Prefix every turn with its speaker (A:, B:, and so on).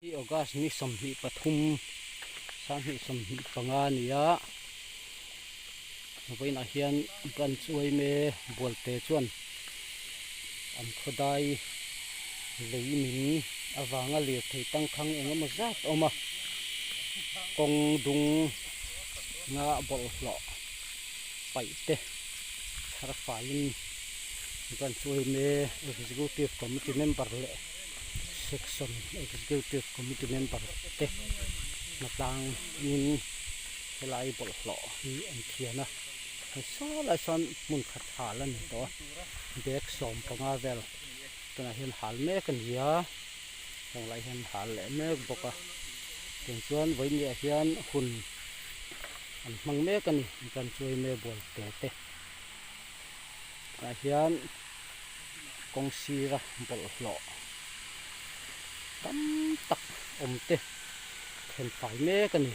A: Hi August ni 23 2025 a ni a, vawiinah hian branch uaime bualte chuan an khawdai lei min avanga lirthei tangkhang eng emaw zat a awm a, kawng dung nga bawlhhlawh paih te chhar faiin branch uaime executive committee member leh Section Executive Committee member te hnatlang in helai bawlhhlawh hi an thian a, hei saw lai sawn hmun khat hal a ni tawh a, bag 15 vel tunah hian hal mek a ni a, heng lai hian hal leh mek bawk a, tiang chuan vawiin hian hun an hmang mek a ni chuan chuai mek bual te te tah hian. Kawng sira bawlhhlawh tam tak awm te then fai mek a ni.